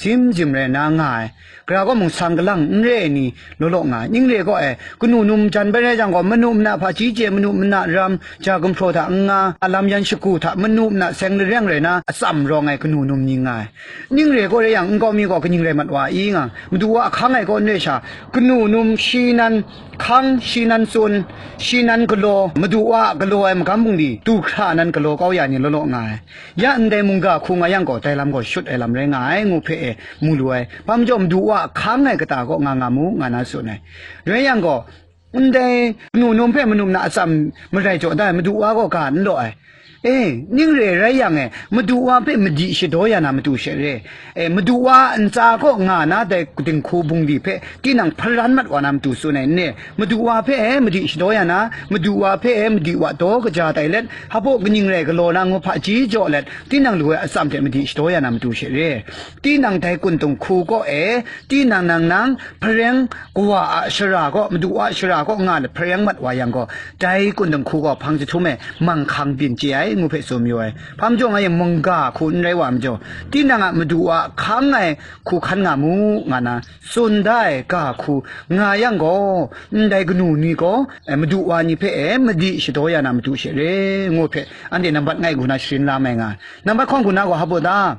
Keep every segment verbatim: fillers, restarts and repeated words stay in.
zim zim rai na nga ai, gara kaw mung sang kalang n re ai ni law law nga ai, ning re kaw e, kanu num jan bai rai jang gaw, manu mana hpaji chye, manu mana ram, ja gumhpraw hta n nga, lam yan shagu hta manu mana seng lareng rai na, atsam rawng ai kanu num ni nga ai. Ning re kaw rai yang, nkau mi gaw kaning rai mat wa i nga, madu wa ahkang ai kaw n re sha, kanu num shi nan hkang, shi nan tsun, shi nan galaw, madu wa a galaw ai magam bungli, du hkra nan galaw kau ya ni law law nga ai. Ya ndai mungga hku nga yang gaw, dai lam gaw shut ai lam rai nga ai, ngu hpe e mu lu ai. Hpa majaw, madu wa a hkang ai kata kaw nga nga mu, nga na tsun ai. Rai yang gaw, ndai kanu num hpe manu mana atsam marai jaw da ai, madu wa gaw ga n law ai. E, ning re rai yang e, madu wa hpe madi shadaw ya na matu she re. E, madu wa a ntsa kaw nga na dai dinghku bungli hpe tinang hparan mat wa na matu tsun ai n re. Madu wa hpe e madi shadaw ya na, madu wa hpe e madi wa daw kaja tai let, hpaw kaning rai galaw na ngu hpaji jaw let, tinang lu ai atsam hte madi shadaw ya na matu she re. Tinang dai kundung hku kaw e, tinang nang nang hpareng kawa a shara kaw, madu wa a shara kaw nga let hpareng mat wa yang gaw, dai kundung hku gaw hpang jahtum e manghkang byin chye ai, ngu hpe tsun mayu ai. Hpa majaw nga yang mungga hku n rai wa majaw, tinang a madu wa a hkang ai hku hkan nga mu, nga na tsun da ai ga hku nga yang gaw, ndai kanu ni gaw, e, madu wa ni hpe e madi shadaw ya na matu she re, ngu hpe anhte nambat ngai hku na sharin la mai nga ai. Nambat hkawng hku na gaw hpaw da,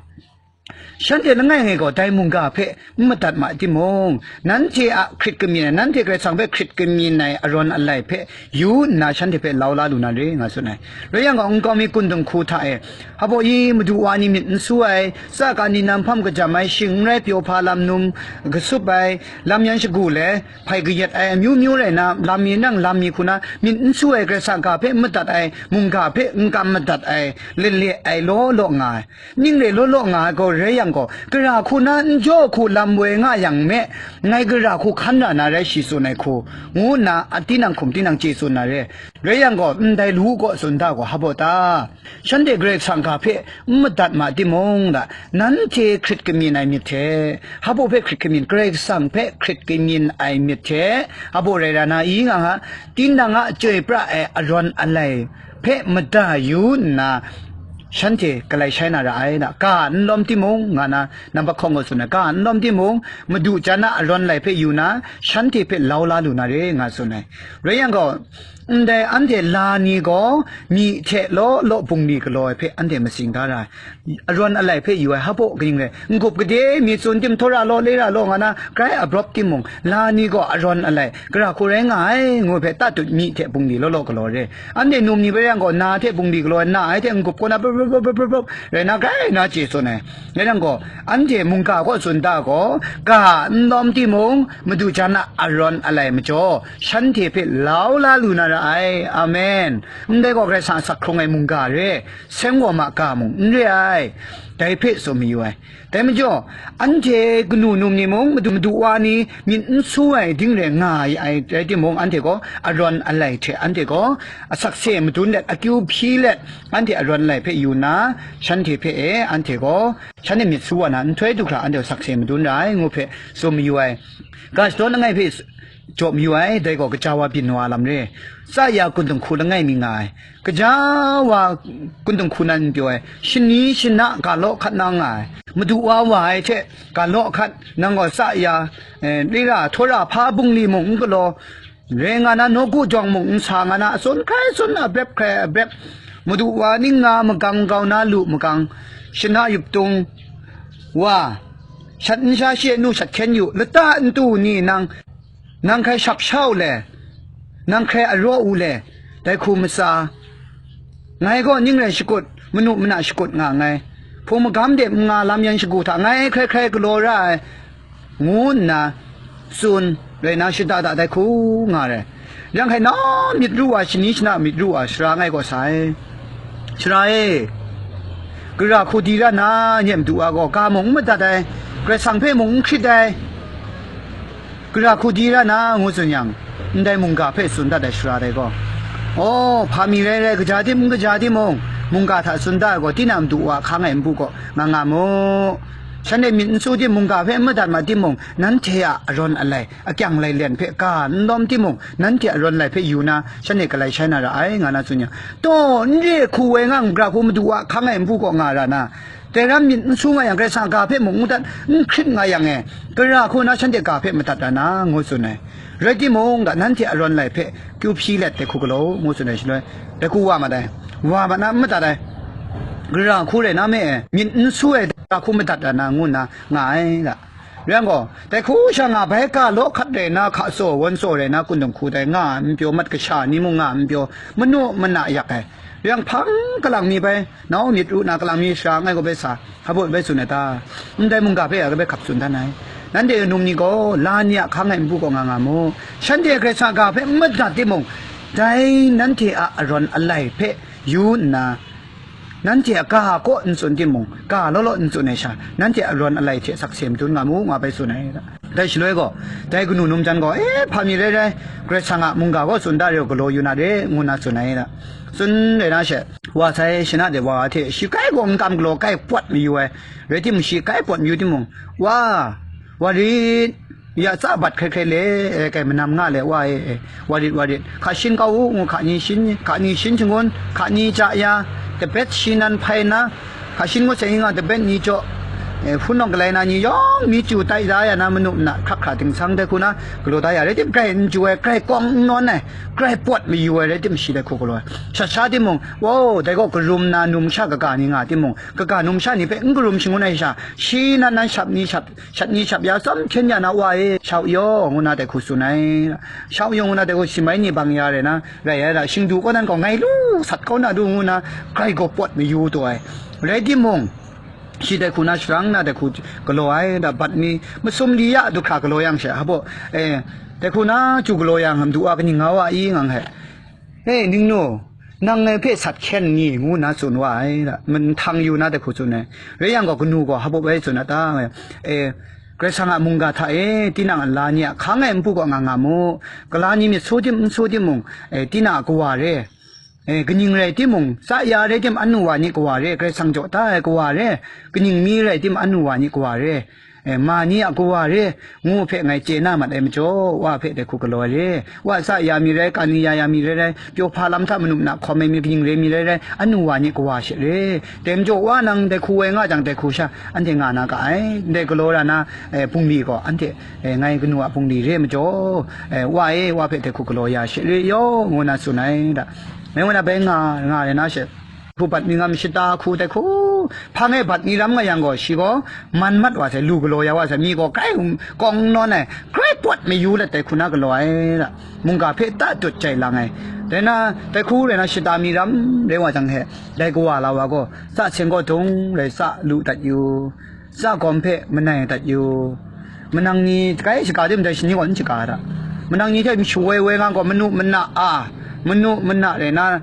shanhte langai ngai gaw dai mungga hpe n madat ma timung, nanhte a hkrit kamyin ai, nanhte Karai Kasang hpe hkrit kamyin ai arawn alai hpe yu nna, shanhte hpe lau la lu na re, nga tsun ai. Rai yang gaw, nkau mi kundung hku hta e, hpaw i, madu wa ni myit n su ai, tsaka ni nan hpam kajam ai, shing n rai pyaw hpa lam num kasup ai, lam yan shagu le, hpai kayat ai, amyu myu rai na, lam mi nang lam mi hku na, myit n su ai, Karai Kasang ga hpe n madat ai, mungga hpe n kam madat ai, le le ai law law nga ai. Ning re law law nga ai gaw rai yang gaw, gara hku na n jaw hku lam woi nga yang me, ngai gara hku hkan ra na rai shi tsun ai hku, ngu nna a tinang hkum tinang chye tsun na re. Rai yang gaw, ndai lu kaw tsun da gaw hpaw da, shanhte Karai Kasang ga hpe n madat ma timung da, nanhte hkrit kamyin ai myit hte, hpaw hpe hkrit kamyin, Karai Kasang hpe hkrit kamyin ai myit hte, hpaw rai ra na i nga nga, tinang a chyoi pra ai arawn alai hpe mada yu nna, shanhte galai shai na ra ai, na ga n lawm timung, nga na nambat hkawng gaw tsun ai, ga n lawm timung, madu jan a arawn alai hpe yu na, shanhte hpe lau la lu na re, nga tsun ai. Rai yang gaw, ndai anhte la ni gaw myi hte law law bungli galaw ai hpe anhte matsing da ra ai. Arawn alai hpe yu ai hpaw kaning rai, n-gup gade, myi tsun tim, htaw ra law, le ra law, nga na grai abrawp timung, la ni gaw arawn alai gara hku rai nga ai, ngu hpe tatut myi hte bungli law law galaw re. Anhte num ni bai yang gaw, na hte bungli galaw ai, na ai hte n-gup kaw na, brup, brup, brup, brup, brup, rai na, grai na chye tsun ai. Rai yang gaw, anhte mungga kaw tsun da gaw, ga n lawm timung, madu jan a arawn alai majaw, shanhte hpe lau la lu na ra ai. Amen. Ndai gaw Karai Kasang a sak hkrung ai mungga re, seng wa ma ga mung n re ai. Dai hpe tsun mayu ai. Dai majaw, anhte kanu num ni mung, madu, madu wa ni myit n su ai ding rai nga ai, rai timung, anhte gaw arawn alai hte anhte gaw asakse madun let, akyu hpyi let, anhte arawn alai hpe yu nna, shanhte hpe e, anhte gaw shanhte myit su wa na nhtoi du hkra anhte sakse madun ra ai, ngu hpe tsun mayu ai. Ga shadawn langai hpe jaw mayu ai, dai gaw kaja wa byin wa lam re, tsa ya kundung hku langai mi nga ai. Kaja wa kundung hku nan n pyaw ai, shani shana ga law hkat na nga ai, madu wa wa ai hte ga law hkat, nang gaw tsa ya, eh, lira, htaw ra, hpa bungli mung n galaw, re nga na, nawku jawng mung n sa nga na, atsun hkrai tsun, abrep hkrai abrep, madu wa ning nga magang, gau na lu magang, shana yup tung wa, shat n sha she nu shat hkyen yu, lata n tu ni nang, nang hkrai shap sha u le, nang hkrai araw u le, dai hku matsa. Ngai gaw ning rai shakut, manu mana shakut nga nngai. Hpung magam de n nga lam yan shagu hta ngai hkrai hkrai galaw ra ai, ngu nna tsun rai na, shada da dai hku nga rai. Yang hkai na myit ru wa, shani shana myit ru wa, sara ngai gaw sa ai. Sara e, gara hku di ra na, nye madu wa gaw ga mung n madat ai, Karai Kasang hpe mung n hkrit ai, gara hku di ra na, ngu tsun yang, ndai mungga hpe tsun dat ai sara dai gaw, aw, hpa mi rai rai, kaja tim n kaja timung, mungga hta tsun da ai gaw, tinang madu wa hkang ai npu gaw nga nga mu. Shanhte myit n su tim, mungga hpe n madat ma timung, nanhte a arawn alai, akyang lailen hpe ga n lawm timung, nanhte arawn alai hpe yu na, shanhte galai shai na ra ai, nga na tsun yang, taw, n re hku woi nga, gara hku madu wa hkang ai npu gaw nga ra na, Dai ram myit n su nga yang, Karai Kasang a ga hpe mung n dat, n hkrit nga yang e, gara hku na shanhte ga hpe madat ra na, ngu tsun ai. Rai timung, da nanhte arawn lai hpe kyu hpyi let dai hku galaw, ngu tsun ai shaloi, dai hku wa mat ai, wa mat na n madat ai, gara hku rai na me e, myit n su ai gara hku madat ra na, ngu nna nga ai, da. Rai yang gaw, dai hku sha nga bai, ga law hkat rai na, hka tsaw, wan tsaw rai na, kundung hku dai nga ai, n pyaw, mat kasha ni mung nga ai, n pyaw, manu mana yak ai. Rai yang hpang kalang mi bai, nau myit ru na kalang mi sara n ai gaw bai sa, hpa baw bai tsun ai ta? Ndai mungga hpe ya bai hkap tsun dan ai. Nanhte numsha ni gaw, la ni a hkang ai npu kaw nga nga mu. Shanhte Karai Kasang a ga hpe n madat timung, dai nanhte a arawn alai hpe yu nna, nanhte a ga kaw n tsun timung, ga law law n tsun ai sha, nanhte a rawn alai hte sakse madun nga mu, nga bai tsun ai. Dai shaloi gaw, dai kanu num jan gaw, "E, hpa mi rai rai, Karai Kasang a mungga kaw tsun da re, galaw yu na re," ngu nna tsun ai da. Tsun rai na she, wa sai shana de wa hte shi kai gaw n kam galaw, kai pawt mayu ai. Rai timung, shi kai pawt mayu timung, "Wa, wa rit, ya tsa bat hkrai hkrai le, e, kai manam nga le, wa e, e, wa rit, wa rit, hka shin kau u," ngu, hka ni shin, hka ni shin shangun, hka ni ja ya, tabet shi nan hpai nna, hka shin ngut sai nga tabet ni jaw, e, hpun nawng galai na ni yawng mi chyu tai da ya na, manu mana hkrak hkra dingsang dai hku na galaw da ya, rai tim, grai n chyu ai, grai kawng n nawn ai, grai pawt mayu ai, rai tim shi dai hku galaw ai. Shat sha timung, wow, dai gaw karum na numsha kaga ni nga timung, kaga numsha ni hpe n karum shangun ai sha, shi nan nan shap ni shap, shat ni shap ya, tsawm hkyen ya na, wa e, shau yaw, ngu na dai hku tsun ai. Shau yaw, ngu na dai hku, shi mai ni bang ya rai na, rai ai da, shingdu kaw nan gaw ngai lu sat kau na du, ngu na, grai gaw pawt mayu taw ai. Rai timung, shi dai hku na sharang na dai hku galaw ai, da bat mi masum li ya du hkra galaw yang she, hpa baw, e, dai hku na chyu galaw yang, madu a kaning nga wa i, ngang hpe. "E, ningnu, nang ngai hpe sat hkyen n ni?" ngu nna tsun wa ai, da, nhtang yu na dai hku tsun ai. Rai yang gaw, kanu gaw hpa baw bai tsun a ta? E, Karai Kasang a mungga hta e, tinang a la ni a hkang ai npu kaw nga nga mu. Gala ni myit su tim, n su timung, e, tinang a kawa re, e, kaning rai timung, tsa ya rai tim, anu wa ni kawa re, Karai Kasang jaw da ai kawa re, kaning mi rai tim, anu wa ni kawa re, e, ma ni a kawa re, ngu hpe ngai chye na mat ai majaw, wa hpe dai hku galaw ai re. Wa tsa ya mi rai, kani ya ya mi rai rai, pyaw hpa lam hta manu mana hkawm ai mi kaning re mi rai rai, anu wa ni kawa she re. Dai majaw, wa nang dai hku woi nga jang, dai hku sha anhte nga na ga ai. Ndai galaw ra na, e, bungli gaw anhte, e, ngai kanu a bungli re majaw, e, wa e, wa hpe dai hku galaw ya she re yaw, ngu na tsun ai da. Ngai ngu na bai nga, nga rai na she. Hku bat mi ngam shata hku dai hku, hpang e bat mi ram nga yang gaw, shi gaw man mat wa sai, lu galaw ya wa sai, mi gaw grai kawng nawn ai, grai pawt mayu let dai hku na galaw ai da. Mungga hpe tatut jai lang ai. Dai na, dai hku rai na shata mi ram rai wa jang he, dai kawa la wa gaw, tsa seng gaw dung rai tsa lu dat yu, tsa gawm hpe manai dat yu. Manang ni kai shaga tim dai shani gaw n shaga da. Manang ni hte mashu woi woi nga gaw, manu mana a, manu mana rai na,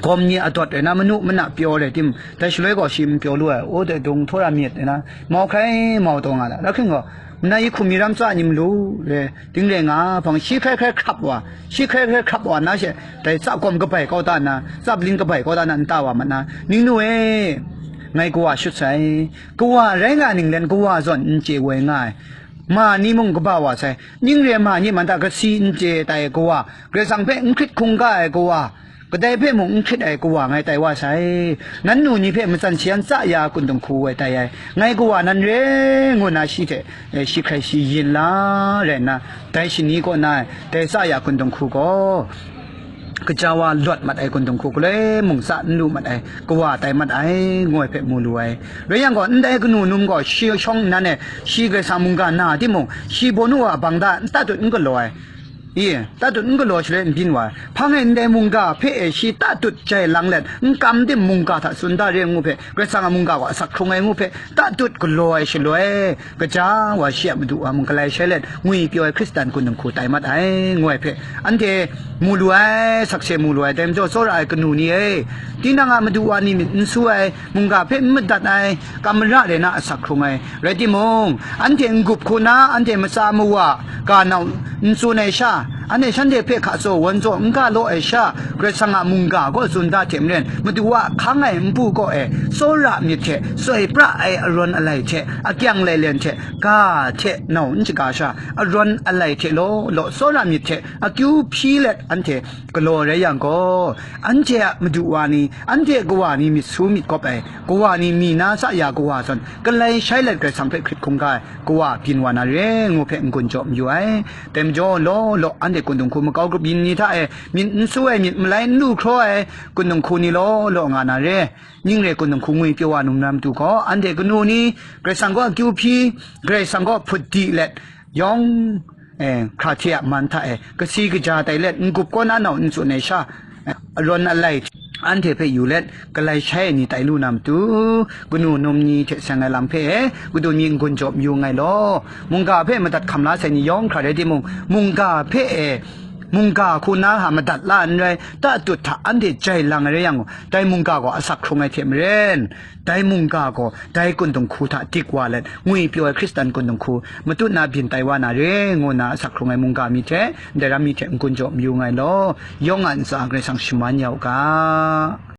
gawm ni a dawt rai na, manu mana pyaw rai tim, dai shaloi gaw shi n pyaw lu ai, o dai dung htaw ra myit rai na, mau hkrai mau taw nga da. Rai hkring gaw, mana yi hkum mi ram tsa ni malu re, ding rai nga hpang, shi hkrai hkrai hkrap wa, shi hkrai hkrai hkrap wa na she, dai tsa gawm kabai kau ta na, tsa palin kabai kau ta na, n ta wa mat na, ningnu e, ngai kawa shut sai, kawa rai nga ninglen kawa zawn n chye woi nga ai, ma ni mung kaba wa sai, ning re ma ni man hta kasi n chye tai ai kawa, Karai Kasang hpe n hkrit hkungga ai kawa, kadai hpe mung n hkrit ai kawa ngai tai wa sai. Nannu ni hpe matsan shayan tsa ya kundung hku woi tai ai, ngai kawa nan re, ngu na shi hte, eh, shi hkrai shi yin la rai nna, dai shani kaw na, dai tsa ya kundung hku gaw, kaja wa lawt mat ai kundung hku galoi mung tsa n lu mat ai kawa tai mat ai, ngu ai hpe mu lu ai. Rai yang gaw, ndai kanu num gaw shi shawng nnan e, shi Karai Kasang mungga na timung, shi bawnu a bang da n tatut n galaw ai. I, tatut n galaw shaloi n byin wa ai. Hpang e ndai mungga hpe e shi tatut jai lang let, n kam tim mungga hta tsun da re ngu hpe, Karai Kasang a mungga gaw asak hkrung ai ngu hpe, tatut galaw ai shaloi, kaja wa shi a madu wa mung galai shai let, ngwi pyaw ai Hkristan kundung hku tai mat ai, ngu ai hpe, anhte mu lu ai, sakse mu lu ai, dai majaw tsawra ai kanu ni e, tinang a madu wa ni myit n su ai, mungga hpe n madat ai, kam mara rai na asak hkrung ai, rai timung, anhte n-gup hku na, anhte matsa mawa, ga nau n tsun ai sha, Anhte shanhte hpe hka tsaw wan tsaw n ga law ai sha, Karai Kasang a mungga kaw tsun da hte maren, Madu a hkang ai npu kaw e tsawra myit hte soi pra ai arawn alai hte akyang lailen hte ga hte nau n shaga sha, arawn alai hte law law tsawra myit hte akyu hpyi let anhte galaw rai yang gaw, anhte a madu wa ni, anhte kawa ni myit su myit gawp ai, kawa ni mi na sa ya kawa zawn, galai shai let Karai Kasang hpe hkrit hkungga ai, kawa byin wa na re, ngu hpe n-gun jaw mayu ai. Dai majaw, law law, anhte kun dinghku makau grup yin ni hta e myit n su ai, myit malai n lu hkraw ai kun dinghku ni law law nga na re. Ning re kun dinghku ngwi pyaw wa num na matu gaw, anhte kanu ni Karai Kasang kaw akyu hpyi, Karai Kasang kaw hput di let, yawng, eh, hkra hte a man hta e kasi kaja tai let, n-gup kaw na nau n tsun ai sha, eh, arawn alai anhte hpe yu let, galai shai ai ni tai lu na matu, kanu num ni hte seng ai lam hpe, eh, kadu mi n-gun jaw mayu nngai law. Mungga hpe madat hkam la sai ni yawng hkra rai timung, mungga hpe, eh, mungga hku na hta madat la n rai, tatut hta anhte jai lang ai rai yang gaw, dai mungga gaw asak hkrung ai hte maren, dai mungga gaw dai kun dinghku hta dik wa let, ngwi pyaw ai Hkristan kun dinghku matut na byin tai wa na re, ngu nna asak hkrung ai mungga mi hte, ndai ram mi hte n-gun jaw mayu nngai law, yawng a ntsa Karai Kasang shaman ya u ga.